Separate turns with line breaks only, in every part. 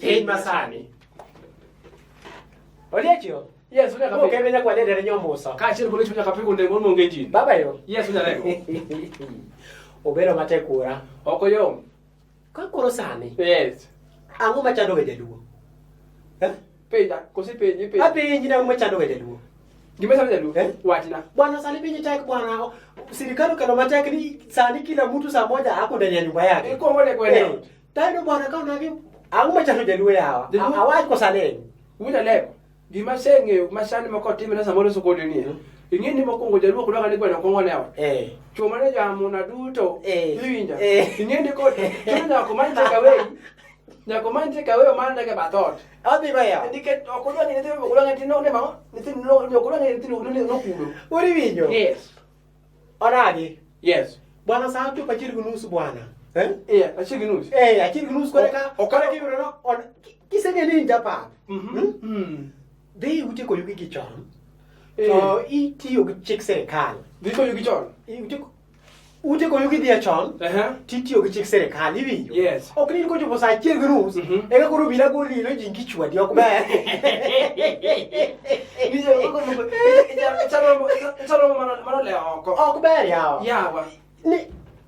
Piny masani. Oliechio.
Yes, unyaka
Mo kebe nyakwa lede nyomuso.
Kaachiel kod lecho nyaka pigo ndego monge ji.
Baba yo.
Yes, unyalego.
Obedo matek kura.
Ok oyom.
Ka koro sani.
Yes.
Ang'o machando ga jaluo? Eh?
Penja, kosi penji penji.
Apenji na ang'o machando ga jaluo?
Gima chando jaluo?
Eh?
Wachna.
Bwana sani piny tek bwana. Sirikali okelo matek ni sani kila mtu saa moja ako ndani ya nyumba yake.
Ikuongo ne gweno.
Eh, Tayudo bwana ka onagi ang'o machando jaluo yawa?
Jaluo-
Awach kosa leny.
Unyalego. Gima aseng'eyo ma sani ma kotimre samoro sokoni ni. Ing'e ni mokwongo jaluo ok dwar ni gweno kwongo ne ot.
Eh.
Chwo mane joamuna duto.
Eh.
Iwinjo?
Eh.
Ing'e ni kod chuno nyaka omany take away. Nyaka omany take away omany nyaka e bath ot.
Odhi go yawa.
Nikech ok odwa ni nyithindo ok odwa ni nyithindo ne ma nyithindo ok odwa ni nyithindo nokudo.
Uri winjo?
Yes.
Onagi.
Yes.
Bwana saa ochopo achiel gi nus bwana. Eh?
Yeah, achiel gi nus.
Eh, achiel gi nus kore ka.
Ok-
Kore kiyudo no on kiseng'e ni in Japan.
Mhm. Mm.
Dhi ute koyugi gi chon.
Eh.
To itiyo gi chik sirikal.
Dhi koyugi chon.
Ute koyugi dhi e chon.
Ehe.
Titiyo gi chik sirikal iwinjo.
Yes.
Ok ni kochopo saa achiel gi nus.
Mhm.
Eka koro obila goli ilo ji ngichwadi ok ber.
Ichalo mana le oko.
Ok ber yawa.
Yawa.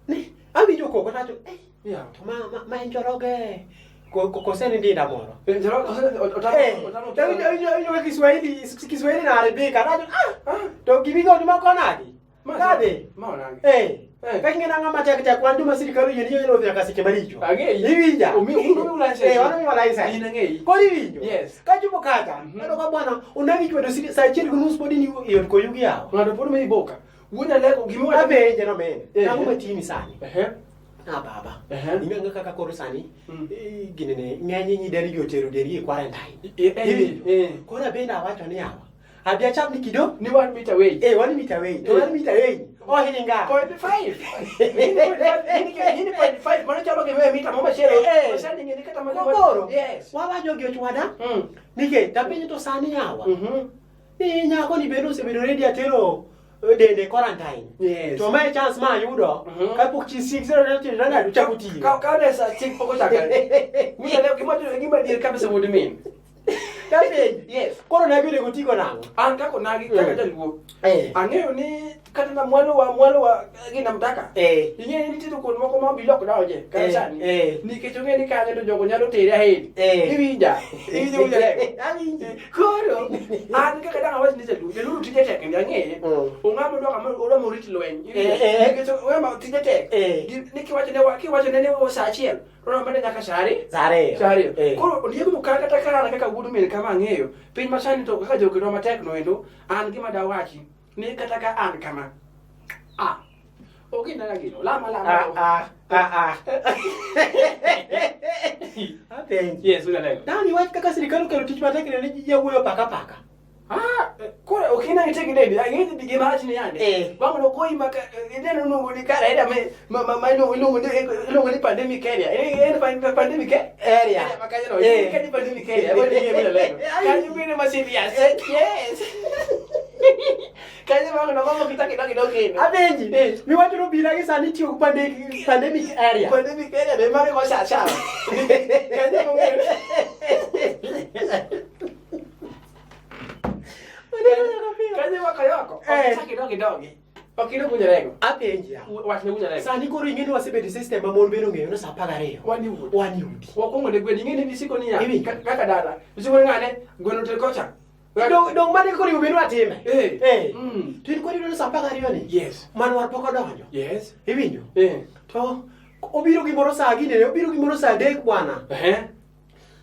Ni awinjo koko tacho. Eh,
Yawa.
to ma en Njoroge. Kose ni ndinda moro.
Eh, Njoroge
Eh,
otamo
to awinjo ka Kiswahili naharibika. Tacho, ah, to gimigo ni mako nadi? Kadhi.
Ma onagi.
Eh.
Eh.
Ka ing'e nang'o matek tek wan joma sirikal oyie ni nyalo dhi nyaka seche maricho.
Ang'eyi.
Iwinja?
Omiu license.
Eh, wan omiwa license.
In ang'eyi.
Koro iwinjo?
Yes.
Kachopo kacha,
Mhm.
aneno ka bwana onagi chwado saa achiel gi nus podi ni e od koyugi yawa.
Ng'ato pod miyi boka. Wuod Alego gima wacho.
Apenje no men.
Eh.
Ang'o matimi sani?
Ehe.
Ah baba.
Ehe.
Ing'e ang'e kaka koro sani
Mm.
eh, ginene ng'eny nyideni gi otero dendgi e quarantine.
Eh, eh,
Iwinjo?
eh.
Koro abende awacho ni yawa. Abi acham ni kido?
Ni 1 meter away.
Eh, 1 meter away. To
Eh.
1 meter away. Ohinga.
Point five. Hini 0.5 mano chalo gi mita mo machielo.
Eh.
Masani ng'e ni kata mana
Koro.
Yes.
Wawacho gi ochwada.
Mm.
Nikech tapenjo to sani yawa.
Mhm.
Ni nyako ni bende osebedo ready atero dende quarantine.
Yes.
To mae chance ma ayudo
Mhm.
kapok chi six zero zero zero nado chako tiyo.
Ka ne sa chik pok ochakore. Wuod Alego gima gima adier kabisa wuod min.
Tapenjo.
Yes.
Koro nagi onego tigo nang'o?
An kaka onagi kaka
Mm.
jaluo.
Eh.
Ang'eyo ni kata na mwalo wa gina mtaka.
Eh.
Ing'eyo ni nitie kuond moko ma obilo ok donje kata
Eh,
sani.
eh.
Nikech ong'eyo ni kanyo to jogo nyalo tere ahinya.
Eh.
Iwinja. Iwinjo wuod Alego.
Awinji.
Koro an kaka dang' awach ni jaluo, jaluo tije tek ndi ang'eye.
Mm.
Ong'ama odwa kama odwa morit lweny.
Eh, eh.
Nikech ong'ama tije tek.
Eh.
Ni kiwacho ne ni saa achiel, to odwa mane nyaka saa ariyo.
Saa ariyo.
Saa ariyo.
Eh.
Koro ondiego to kata ka an kaka wuod min kama ang'eyo, piny masani to kaka jokedwa matek no endo, an gima dawachi ni kata ka an kama. Ah. Oginena gino, lama lama.
Ah ah ah ah. Apenji.
Yes, wuod Alego.
Dani wach kaka sirikal okelo tich matek ne ni jawuoyo paka paka.
Ah, koro ok inang' tegi dendi, ang'e ni gima rach ni yande.
Eh.
Wang' no goyi ma ka- ineno iluongo ni kara area ma iluongo ni pandemic area. En pandemic eh?
Area.
Area ma kanyo no.
Eh.
Kanyo pandemic area. Ebo ni ng'e lego. Kanyo bende ma serious. Yes. Kanyo wang' no gomo kitaki dogi dogi.
Apenji.
Eh.
Miwacho no obila gi sani tiyo gi pandemic area.
Pandemic area be mare ko sa sa. Kanyo mong'eyo. Kanyo wakayoko.
Eh.
Kitaki dogi dogi. Ok iluongo nyarego.
Apenji ya.
Wach ne wunyarego.
Sani koro ing'e ni wasebedo e system ma mon bende ong'eyo ni saa apar gariyo.
Wan e udi.
Wan e udi.
Wakwongo ne gwen, ing'e ni isiko niya,
Iwinjo?
kaka dala, isiko ni ng'ane, gweno ter kocha.
Dong mane koro onego bed ni watime.
Eh.
Eh.
Mm.
To in koro iyudo ni saa apar gariyo ni.
Yes.
Manwar pok odonjo.
Yes.
Iwinjo?
Eh.
To obiro gimoro saa ginene, obiro gimoro saa adek bwana.
Ehe.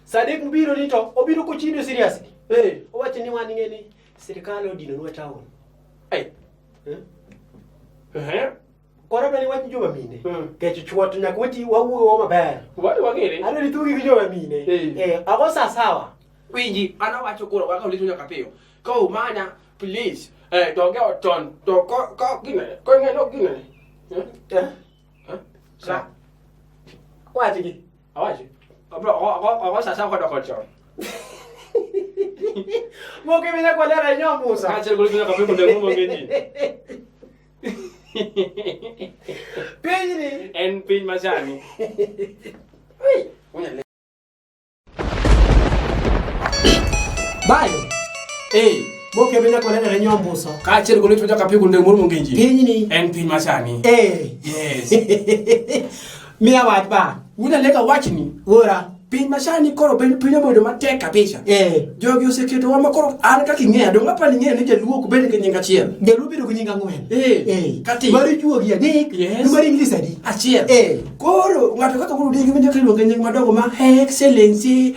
Saa adek mobiro ni to obiro kochido seriously.
Eh.
Owacho ni wan ing'e ni sirikal odinonwa town.
Ai.
Eh?
Ehe.
Koro adwa ni wach joma mine.
Mm.
Kech chuo to nyaka wati wawuoyo maber.
Wadu wang'ere.
Adwa ni thugi gi joma mine.
Eh.
Eh, ago saa sawa.
Winji, an awacho koro waka ulicho nyaka piyo. Ka umanya, please, eh, donge oton, to ko gine, ko ing'e no gine. Eh?
Eh?
Eh? Sa.
Wach gi.
Awacho. Abro, ogo sa sawa kodok chon.
Moke mina kwa lera nyomusa.
Kaachiel kod nyaka piyo mondo ang'o mang'e ji.
Pinyni
En piny masani. Unyalo
Bayo.
Eh,
Moke bende kore ne nyombuso.
kaachiel golo to nyaka pigo ndeng moro mongenji.
Pinyni.
En piny masani.
Eh.
Yes.
Miya wach ba.
Wuod Alego wachni.
Wuora.
Piny masani koro piny obedo matek kabisa.
Eh.
Jogi oseketowa ma koro an kaka ing'eya, donge apani ing'eyo ni jaluo ok bed gi nying achiel.
Jaluo bedo gi nying ang'wen.
Eh.
Eh.
Kati.
Mar juogi adek.
Yes.
Mar English adi.
Achiel.
Eh.
Koro ng'ato kaka wuod Odinga winjo kiluonge nying madongo ma Excellency,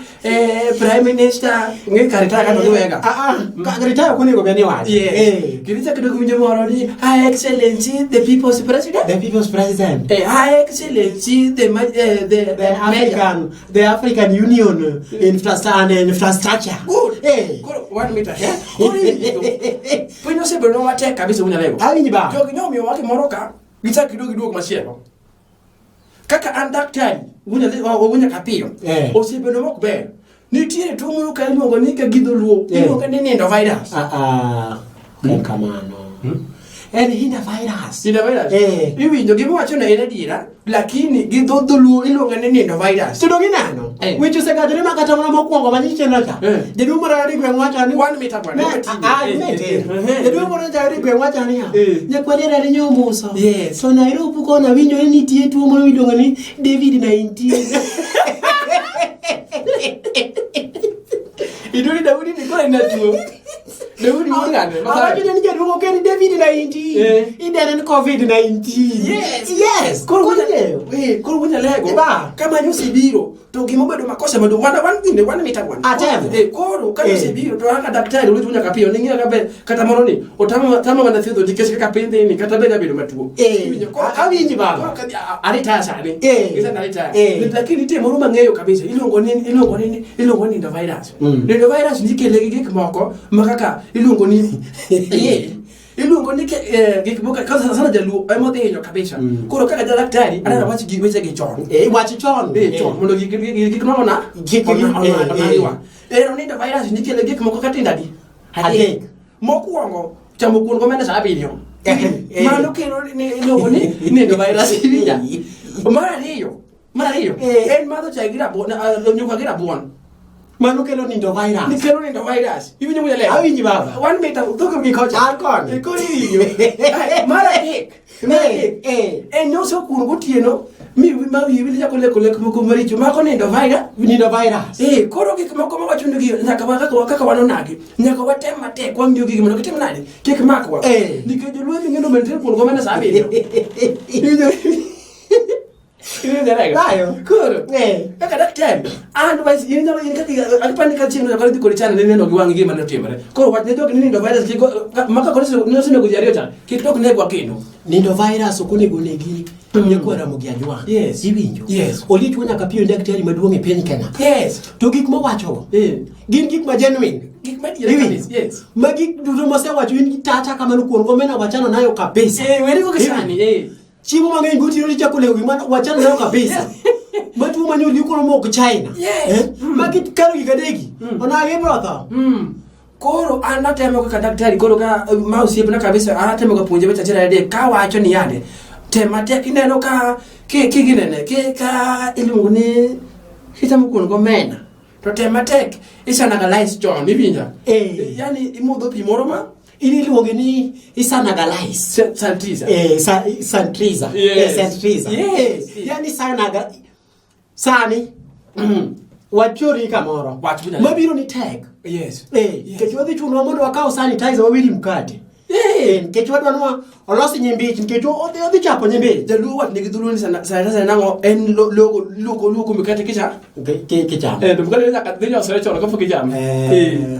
Prime Minister, ng'e kar retire kata giwega.
Ah ah. Ka retire ok onego bed ni wacho.
Yes.
Eh.
Kendo ichako idok iwinjo moro ni Her Excellency the People's President.
The people's president.
Her Excellency the
The
Mayor.
African Union infrastructure.
Good.
Eh.
Koro one meter. Eh? Koro iwinjo. Piny osebedo matek kabisa wuon Alego.
Awinji ba.
Jogi nyomiyowa gimoro ka, gichak giduog giduog machielo. Kaka an daktari, wuon Kapiyo,
Eh.
osebedo mok ber. Nitiere tuo moro ka iluongo ni ka gi dholuo,
Eh.
iluonge ni nindo virus.
Ah ah. Ok kamano. En hinda virus.
Nindo virus.
Eh.
Iwinjo gima wacho no en adiera, lakini gi dho dholuo iluonge ni nindo virus.
To donge ineno?
Eh.
Weche osekadhore ma kata mana mokwongo ma nyicheno cha.
Eh.
Jaduong' moro e gweng' wacho ni
One meter bwana,
Ne,
oting'o.
ah,
Eh,
ne,
eh,
tero.
eh, eh.
Jaduong' moro cha e gweng' wacho niya.
Eh.
Nyakwalera ne nyombuso.
Yes.
To Nairobi kona winjo ni nitie tuo moro miluongo ni David 19.
Iduri Daudi ni koro en tuo. Daudi wuod ng'ane?
Awacho ni jaduong' ok en David 19.
Eh.
Idene ni COVID 19.
Yes.
Yes.
Koro
Koro
wuon
ing'eyo.
eh, koro wuon Alego.
Ba.
Kama nyo osebiro to gima obedo makosa maduong' wan bende wan mita wan.
Atemo.
Eh, koro ka
Eh.
osebiro to kaka daktari olutu nyaka piyo ni ng'eyo kabe kata moro ni otama tama mana thiedho nikech kaka piny dhi ni kata bende abedo matuo.
Eh.
Iwinjo, koro-
Awinji baba.
Koro kadhi aritaya sani.
Eh.
Gisani aritaya.
Eh.
Lakini nitie moro mang'eyo kabisa iluongo ni nindo virus. Nindo virus nikele gi gik moko ma kaka iluongo ni Eh, iluongo ni gik moko kaka sana sana jaluo ema odhi hinyo kabisa. Koro kaka jadaktari aneno wach gi weche gi chon.
Eh, wach chon.
Eh, chon mondo gik moko na
Gik-
onariwa. Ero nindo virus nikele gik moko katindo adi?
Adek.
Mokwongo chamo kuon gomena sa abiriyo.
Eh, eh.
Mano kelo ni iluongo ni nindo virus iwinja. Mar ariyo
Eh.
en madho chai gi rabuon, nyuka gi rabuon.
Mano kelo nindo virus.
Ni kelo nindo virus. Iwinjo wuon Alego?
Awinji baba.
One meter dhogi gi kocha.
An koni.
Eh, koro iwinjo. Ai, Mar adek. Mar adek.
Eh,
En nyoso kuon gotieno mi ma wiyi wil chako leko lek moko maricho mako nindo virus.
Nindo virus.
Eh, koro gik moko mawacho ni gi nyaka wa kaka wan onagi nyaka watem matek wang'iyo gigi mondo gitim nade kik makwa.
Eh.
Nikech joluo ming'e maintain kuon gomena sa abiriyo. Iwinjo? Iwinjo Alego?
Bayo.
Koro.
Eh.
Kaka daktari, an wach in nyalo in kaka akipani ka chieng' nyaka dhi kodi chana ne neno gi wang'i gima ne otimore. Koro wach ne jogi ni nindo virus kik maka koro ne osenego ji ariyo cha, kik dok negwa kendo.
Nindo virus ok onego negi nyakwa Ramogi Ajwang'.
Yes.
Iwinjo?
Yes.
Oliech wuon nyaka piyo daktari maduong' e piny Kenya.
Yes.
To gik mowachogo
Eh.
gin gik ma genuine.
Gik ma adiera
Iwinjo?
kabisa. Yes.
Ma gik duto mosewacho in gi tata kamano kuon gomena wachano nayo kabisa.
Eh, weri go gi sani, eh.
Chiemo mang'eny gotieno tichako lego gima wachano nayo kabisa. Ma tuo mane oliu koro mok China.
Yes.
Eh? Ma kikalo gik adegi. Onagi brother.
Koro an atemo kaka daktari koro ka ma osiepna kabisa an atemo ga puonje weche achiel adek kawacho ni yande tem matek ineno ka ki ginene ki ka iluongo ni kichamo kuon gomena to tem matek isanagalize chon iwinja
Eh.
yani imodho pi moro ma
In iluonge ni isanagalize.
Santiza
Eh, santriza.
Yes.
Eh, santriza.
Yes.
Eh, yani sanaga sani wachori kamoro.
Wach bunyalo.
Mabiro ni tek.
Yes.
Eh,
Yes.
nikech wadhi chunwa mondo wakaw sanitizer wawili mkate.
Eh.
Eh, nikech wadwa ni olos nyimbich nikech odhi chapo nyimbich.
Jaluo wach nigi dholuo ni sanitizer nang'o en logo luoko luoko mikate kicha
Kichamo.
eh to mikate nyaka dhi nyosore chon kapok ichamo.
Eh,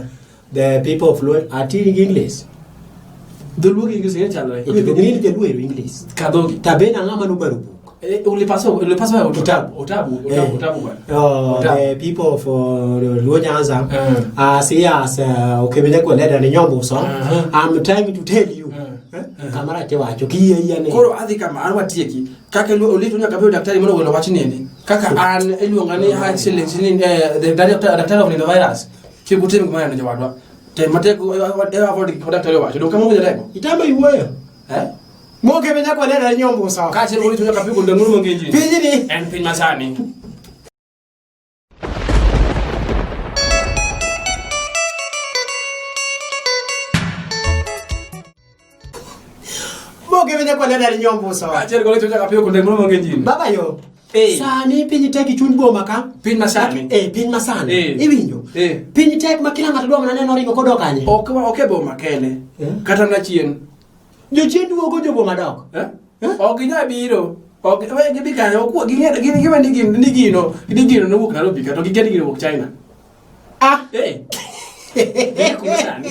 the people of Luo are English.
Dholuo gi English ne chalre.
Ng'eni jaluo ero English.
Kadhogi.
Tabe ang'ama nobaro buk.
Eh, ulipaso ulipaso
Kitabu.
utabu utabu utabu bwana.
Oh,
Utabu.
the people of Luo Nyanza see as Okebele Kweleda ni Nyombuso. I'm trying to tell you. Kamara tiwacho kiyie yie ni.
Koro adhi kama an watieki kaka olitu nyaka bedo daktari mondo ogol wach niendi kaka an iluonga ni High Excellency ni the daktari of nindo virus kik utim gima neno jowadwa tem matek avoid gik ma daktari owacho dong kama winjore go
Itama iwuoyo.
eh
Mokebele Kweleda ni Nyombuso.
kaachiel olitu nyaka pigo ndang'uru mongenji
Pinyni.
en piny masani.
Boke bende kwa leda ni nyombuso.
Achiel gole chocha kapiyo kunde moro onge njini.
Baba yo.
Eh.
Sani piny tek e chuny boma ka.
Piny masani.
Eh, piny masani.
Eh.
Iwinjo?
Eh.
Piny tek ma kila ng'ato dwa mana neno ringo kodok kanye.
Ok ok e boma kende.
Eh.
Kata mana chien.
Jochien duogo joboma dok.
Eh? Ok ginyal biro. Ok we gibi kanyo ok ging'e gin gima ni gin ni gino ni gino nowuok Nairobi ka to gikia ni gino wuok China.
Ah.
Eh. Yie kuna sani.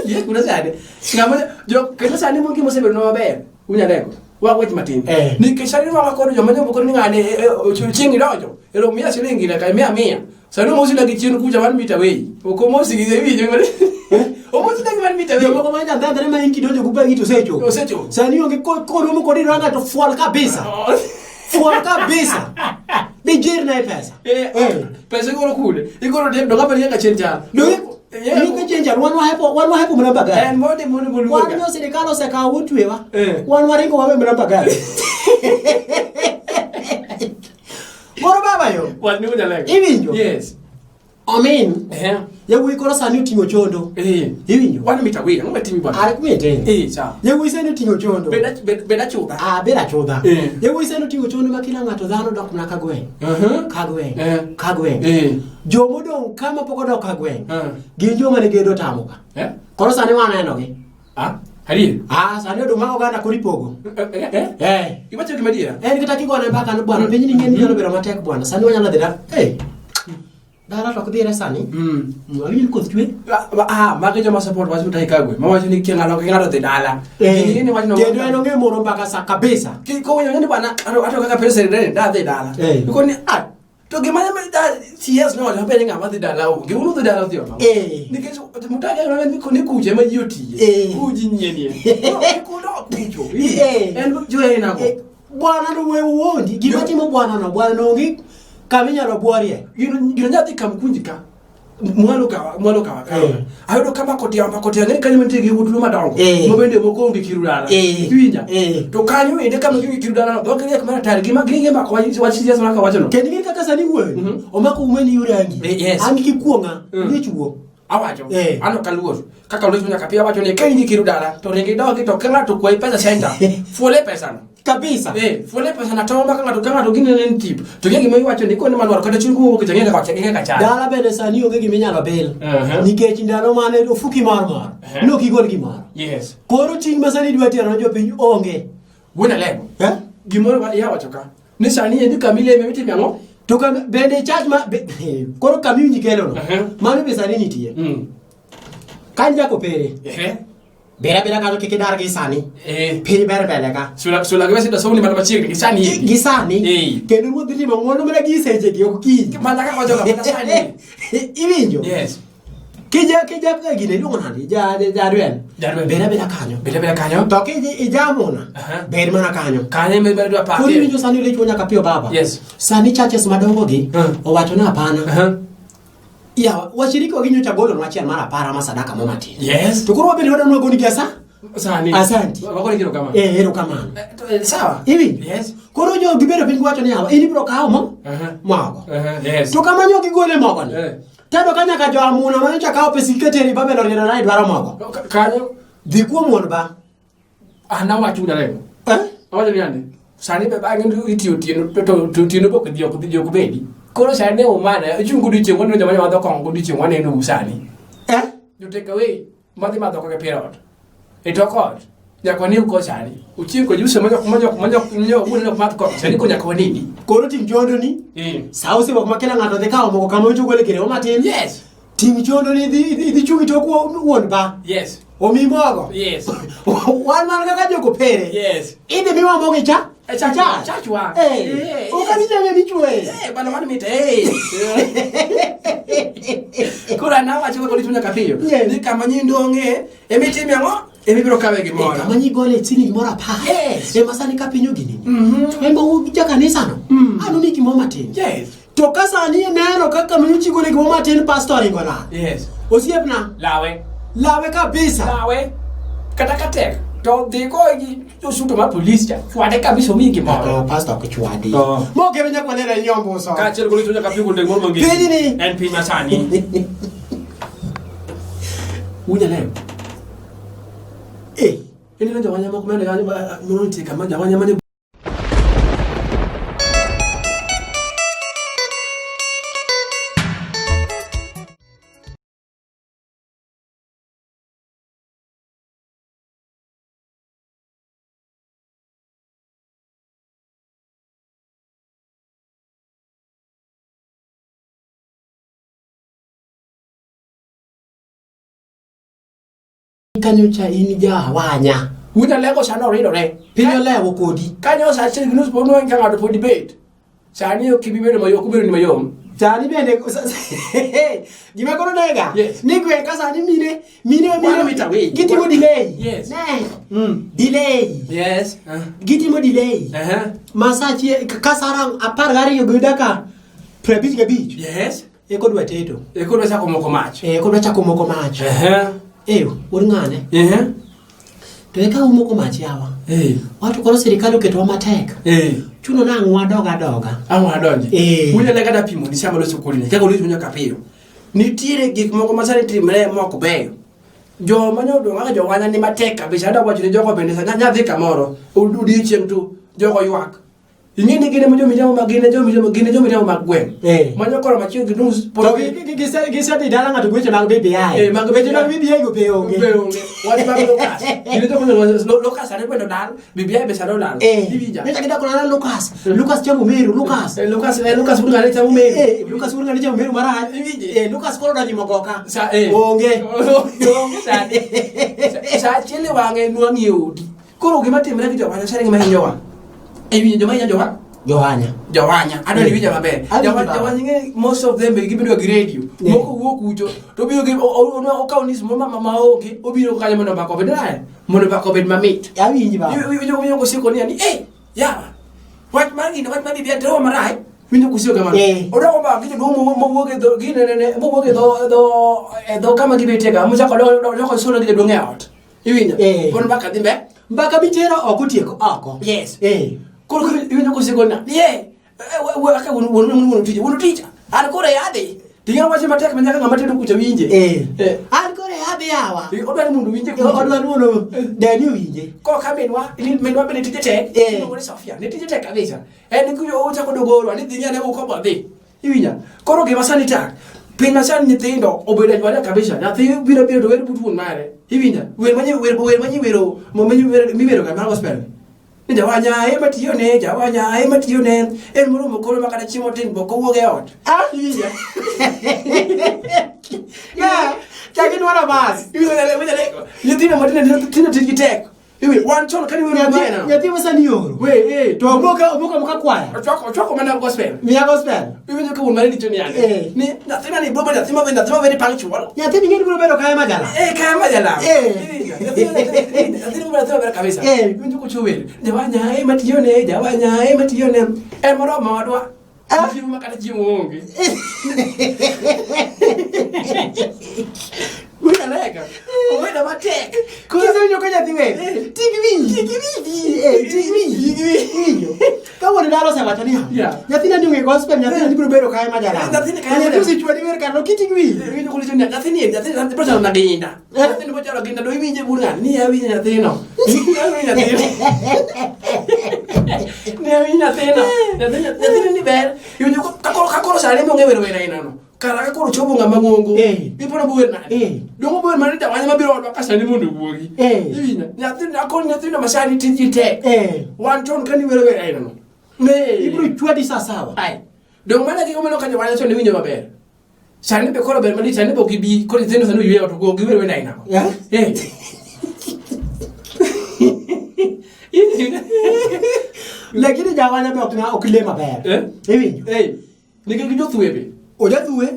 Yie kuna sani. Ng'ama jo kendo sani mo gima osebedo maber. Unyalego. Wa wach matin.
Eh.
Nikech sani rwako kod joma nyombo kod ni ng'ane chieng' idonjo. Ero miya siling gina ka miya mia. Sani omosi na gi chien kucha 1 meter away. Ok omosi gi winjo. Omosi na gi 1 meter away.
Jomoko ma jandhandre ma in kidonjo gi bagi to osechopo.
Osechopo.
Sani onge koromo kodi ranga to fuol kabisa. Fuol kabisa. Dijirna e pesa.
Eh,
Eh.
pesa igolo kune. Igolo dem donga pesa ka chien cha.
Donge ka chien cha wan wahepo wan wahepo mana bagari.
En mode mode
Wan
boluga.
nyo sirikal osekawo otwewa.
Eh.
Wan waringo wawe mana bagari. Koro baba yo.
Wan ni unyalego.
Iwinjo?
Yes.
Omin.
Eh.
Yawuoyi koro sani oting'o chondo.
Eh.
Iwinjo?
1 meter away. Ang'o matimi bwana?
Ar kumete.
Eh, sawa.
Yawuoyi sani oting'o chondo.
Beda beda chudha.
Ah, beda chudha.
Eh.
Yawuoyi sani oting'o chondo ma kila ng'ato dhano dok mana ka gweng'.
Mhm.
Ka gweng'.
Eh.
Ka gweng'.
Eh.
Jomodong' kama pok odok ka gweng'.
Eh.
Gin joma ne gedo otamo ka.
Eh?
Koro sani wanenogi.
Ah, adier.
Ah, sani oduma oganda koro ipogo.
Eh, eh, eh.
Eh.
Iwacho gima adiera?
En kata kigone mbaka ni bwana piny ni ng'eni nyalo bedo matek bwana. Sani wanyalo dhi dala. Eh. Dala to ok dhire sani.
Mm.
Awinjo ni koth chwe.
Ah, magi joma support wach Mutahi Kagwe. Mawacho ni kia ng'ato ng'ato dhi dala.
Eh.
Gini gini wach no.
Kendo en ong'e moro mbaka sa kabisa.
Ki ko winjo ni bwana ato ato kaka president da dhi dala.
Eh.
Iko ni ah to gima ne da CS no wacho penjo ng'ama dhi dala onge. Unu dhi dala odhi omo.
Eh.
Nikech Mutahi Kagwe ni ni kuche ma ji otiye.
Eh.
Kuji nyienie. Kudo kucho.
Eh.
En joe nago.
Eh, Bwana no we wuondi. Gima timo bwana no, bwana no onge kama inyalo bworie.
Gino gino nyathi kamkunji ka mwalo ka mwalo ka ka
Eh.
ayudo ka makotia makotia ng'e kanyo mantie gi utlo madongo
Eh.
ma bende moko onge kiru dala
Eh.
iwinja
Eh.
to kanyo ende kama gi kiru dala no dhok riek mar atari gima gima mako wach wach siasa maka wacho no
Kendo ing'e kaka sani wuoyo. Omako ume ni orangi.
Eh, yes.
An kikuong'a,
Mm.
ni chuo.
awacho
Eh.
an ok aluor kaka olocho nyaka piyo awacho ni ka in gi kiru dala to ringi dogi to ka ng'ato kwayi pesa center fuole pesa no
Kabisa.
Eh, fuole pesa na to ma ka ng'ato ka ng'ato gine en tip to ng'e gima iwacho ni koni manwaro kata chuny kuma wuok cha ng'e kaka ng'e kaka chal
Dala bende sani onge gima inyalo bil.
Mhm.
Nikech ndalo mane ofuki mor mor.
Mhm.
Nok igol gimoro.
yes
Koro ting' ma sani idwa tero ne jopiny onge.
wuon alego
Eh?
gimoro ma iwacho ka ni sani endi kama ileme mitime ang'o
To kam, bende church ma be, koro kama iwinji kelo no.
Mhm.
Mano be sani nitie.
Mm.
Ka in jakopere,
Ehe.
bera bera kanyo kik idar gi sani.
Eh.
Piny ber mbele ka.
Sula sula gi wesida sowni mana machiegni gi sani endi.
Gi sani.
Eh.
Kendo ruoth dhi timo ng'wono mana gi sechegi ok kiny.
Mana kaka wacho ga mana sani.
Iwinjo?
Yes.
Kija kija gine iluongo nade? Ja ja
Jadwen.
Bera bera kanyo.
Beda beda kanyo.
To kiji ijamuna.
Aha.
Ber mana kanyo.
Kanyo ema ibedo dwa
Koro
pakie.
iwinjo sani ole chuo nyaka piyo baba.
Yes.
Sani churches madongo gi owacho ni hapana.
Aha.
Ya washiriki wa ginyocha golo achiel mar apar ama sadaka mo matin.
Yes.
To koro wabende wadwa nwago nigi asa?
Sani.
Asante.
Wako ni kama.
Eh, erokamano.
Eh, to, eh, Sawa.
Iwinjo?
Yes.
Koro jo gibedo piny giwacho ni yawa, in ibiro kawo mo?
Aha.
Mogo.
Aha. Yes.
To kama nyo gigole mogo ni.
Eh.
Tado ka nyaka jo amuna manyocha kawo pesa iketeri Babel oriendo na idwaro mogo.
Kanyo
Dhi kuom wuon ba.
an awacho wuon alego.
Eh?
Awacho ni ande. Sani be bang'e itiyo otieno to to to otieno be ok dhi ok dhi ok bedi. Koro sani umana ichung' godiochieng' waneno joma madho kong'o godiochieng' waneno u sani.
Eh?
Jo take away madhi madho kong'o e pier ot. E tok ot. Nyaka waniw ko sani. Uchieng' kod uso majok majok majok majok wuon ok madh kong'o. Sani ko nyaka wanindi.
Koro ting' chondo ni.
Eh.
Sa osewuok ma kila ng'ato dhi kawo mogo kama ocho gole kire matin.
Yes.
Ting' chondo ni idhi idhi idhi chung' tok wuon ba.
Yes.
Omi mogo.
Yes.
Wan mana kaka jokopere.
Yes.
Idhi miwa mogo icha?
E chach-
Chach.
chachwa.
Eh.
Eh,
Ok abi chame michwoye.
Eh, bana wan mit eh. Koro an awacho kaka dichuo nyaka piyo.
Yes.
Ni kama nyindo ong'e, ema itime ang'o? Ema ibiro kawe gimoro.
Kama nyigole siling moro apar.
Yes.
Ema sani ka piny oginini.
Mhm.
To ema wuok ja kanisa no.
Mm.
Ano mi gimoro matin.
Yes.
To ka sani ineno kaka miuchi gole gimoro matin pastor oringo lal.
Yes.
Osiepna,
Lawe.
lawe kabisa.
Lawe. Kata ka tek, to dhi go gi osuto mar polis cha. Chwade kabisa omiyi gimoro.
Ah, pastor ok chwadi.
Oh.
Moke be nyaka walere nyombo so.
Kaachiel golo chunya kapiyo kuonde moro mang'eny.
Pinyni.
En piny masani. Unyalem.
Eh.
Ineno jawanya moko mane jawanya moro nitie kama jawanya mane
Kanyo cha in jawanya.
Wuod Alego sani oridore.
Piny olewo kodi.
Kanyo sa achiel gi nus pod nwang'o ka ng'ato pod debate. Sani ok ibi bedo mayom, ok obedo ni mayom.
Sani bende gima koro nega
Yes.
ni gweng' ka sani mine mine
Mano mit awinj.
gitimo delay.
Yes.
Ne. Delay.
Yes.
Gitimo delay.
Uh-huh.
Ma sa achiel ka sa 12 gi dakika 55
Yes.
eko dwa tedo.
E koro chako moko mach.
Eko dwa chako moko mach.
Uh-huh.
Eh, wuod ng'ane.
Uh-huh.
To eka umoko mach yawa.
Eh.
Watu koro sirikal oketowa matek.
Eh.
Chuno ni ang' wadog adoga.
Ang' wadonji.
Eh.
Wuod Alego da pimo ni sama loso kodi ni. Kaka oloso nyaka piyo. Nitiere gik moko ma sani timre mok beyo. Joma nyodong kaka jowanya ni matek kabisa. Adwa wacho ni jogo bende sa nyadhi kamoro. Odiechieng' to jogo ywak. Ing'e ni gin ema jomiriambo mag gin e jomiriambo gin e jomiriambo mag gweng'.
Eh.
Manyo koro machiegni gi nus
To gisedhi dala ng'ato gi weche mag BBI.
Eh, mag
Weche mag BBI go be onge.
Be onge. Wach mag Lucas. Gin e joma Lucas sani bende olal, BBI be sani olal.
Eh.
Iwinja?
Nyocha gidak kona Lucas. Lucas chamo meru, Lucas.
Eh, Lucas, eh, Lucas wuod ng'ane chamo meru.
Eh, Lucas wuod ng'ane chamo meru marach.
Iwinje?
Eh, Lucas koro odonjo mogoka.
Sa, eh.
Onge.
Onge sani. Sa achiel e wang'e nwang'i e odi. Koro gima timre gi jowanya sani gima hinyowa. E winjo joma hinyo jowa?
Johanya.
Jowanya. Adwa ni iwinja maber.
Awinjo
Jowanya
baba.
jowanya ing'e most of them be gibedo gi radio.
Yeah.
Moko wuok kucho to obiro gi okawo nis moro ma maonge obiro kanyo mondo mbaka obed nade? Mondo mbaka obed mamit.
Awinji baba.
Iwinjo winjo kosiko niya ni eh yawa wach mar gino wach mar BBI terowa marach. Winjo kosiko kamano.
Eh.
Odoko ba gi jaduong' mowuok e dho ginene mowuok e dho dho e dho kama gibetie ga mochako odoko sono gi jaduong' e ot. Iwinjo?
Eh.
Pod mbaka dhi mbele.
Mbaka mitero oko otieko oko.
Yes.
Eh.
Koro koro iwinjo kosiko na. Ye. Aka wuon wuon wuon tija, wuon tija. An koro e adhi. Ting'o wache matek ma nyaka ng'ama tedo kucha winje.
Eh.
Eh.
An koro e adhi yawa.
Odwa ni mondo winje kucha.
Odwa ni mondo dani owinje.
Koro ka minwa, minwa bende tije tek.
Eh.
Iluongo ni Sofia, ne tije tek kabisa. En kuyo ochako dogoro, ani dhi nyane uko bodhi. Iwinja? Koro gima sani tak. Piny masani nyithindo obedo ajwala kabisa. Nyathi biro biro to wer but wuon mare. Iwinja? Wer manyi wer wer manyi wero manyi wero miwero ga mar gospel. Ni jawanya ema tiyo ne, jawanya ema tiyo ne. En moromo koro ma kata chiemo tin bok owuog e ot.
Ah.
Iwinja?
Yeah. Chak idwaro bas.
Iwinja iwinja nyithindo matindo tindo tijgi tek. Iwinja wan chon kane wero
Nyathi nyathi ma sani oro.
We eh
To omoka omoka moka kwaya.
ochwako ochwako mana gospel.
Miya gospel.
Iwinjo ka wuon mare dicho ni ane.
Eh.
Ni nyathina ni biro nyathi ma nyathi ma very punctual.
Nyathi ni ng'eni biro bedo kaya majala.
Eh, kaya majala.
Eh.
Nyathini biro nyathi maber kabisa.
Eh.
Iwinjo kochiwo wer. Jawanya ema tiyone, jawanya ema tiyone. En moromo odwa.
Ah.
Chiemo ma kata chiemo onge. Winaleka. Obedo matek.
Kisewinjo ka nyathi wer.
Eh.
Tik winji.
Tik winji.
Eh, tik winji. Winjo. Ka wuon dala osewacho niya.
Yeah.
Nyathina ni ong'e gospel, nyathina ni biro bedo kaya majala.
Eh, nyathini kaya
Nyathi
majala.
osechwadi wer kar no kitik winji.
Iwinjo kolicho ni nyathini nyathini biro chalo na ginda.
Eh.
Nyathini biro chalo ginda do iwinje bur ng'ani ni awinjo nyathino. Ni awinjo nyathino. Ni awinjo nyathino. Nyathini nyathini ni ber. Iwinjo ka koro ka koro sani mong'e wero wer aina no. Kara ka koro chopo ng'ama ng'ongo.
Eh.
Ipono bo wer nade.
Eh.
Dongo bo wer mane jawanya mabiro odwa ka sani mondo owuogi.
Eh.
Iwinjo. Nyathini akoni nyithindo ma sani tijgi tek.
Eh.
Wan chon kani wero wer aina no. Ne.
Ibiro chwadi sa sawa.
Ai. Dong mana gik mano ka jowanya chon iwinjo maber. Sani be koro ber malich, sani be ok gibi, koro nyithindo sani oyweyo to go giwer wende aina go.
Yeah?
Eh.
Lakini jawanya be ok na ok le maber.
Eh?
Iwinjo.
Eh. Nikech gijothwe be.
Ojadhuwe.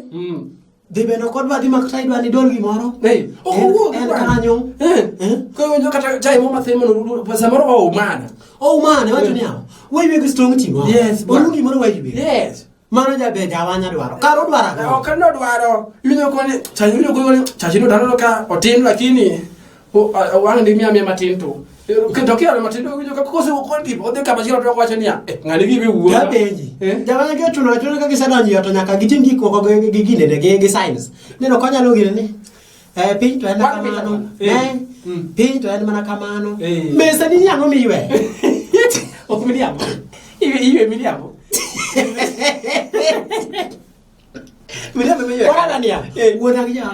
Dhi bende ok odwa dhi mak idwa ni dol gimoro.
Eh, ok
En-
owuog
En
bwana.
kanyo.
Eh.
Eh?
Koro iwinjo kata chai moro mathin mondo samoro waumana.
Oumane wacho niya. Waywe gi strong team.
Yes, bwana.
Orungi moro waywe.
Yes.
Mano jaber jawanya dwaro. Kar odwaro ang'o?
Ok nodwaro. Iwinjo koni chachi iwinjo koni chachi no taneno ka otin lakini wang' di miya miya matin to. To kiolo matin to iwinjo ka kose koni tipo odhi kama chielo to wacho niya, eh ng'ani gibe wuo.
Japenji.
Eh?
Jawanya gi ochuno achuna ka gisedonjo e ot to nyaka gitim gik moko gi ginene gi signs. Neno konyalo ginene. Eh piny to en
One meter
kamano.
Eh.
Eh. Piny to en mana kamano.
Eh.
Mesa ni ang'o miywe?
Ok miriambo. Iwe iwe miriambo. Miriambo miywe.
Ora niya.
Eh.
Wuona gi ja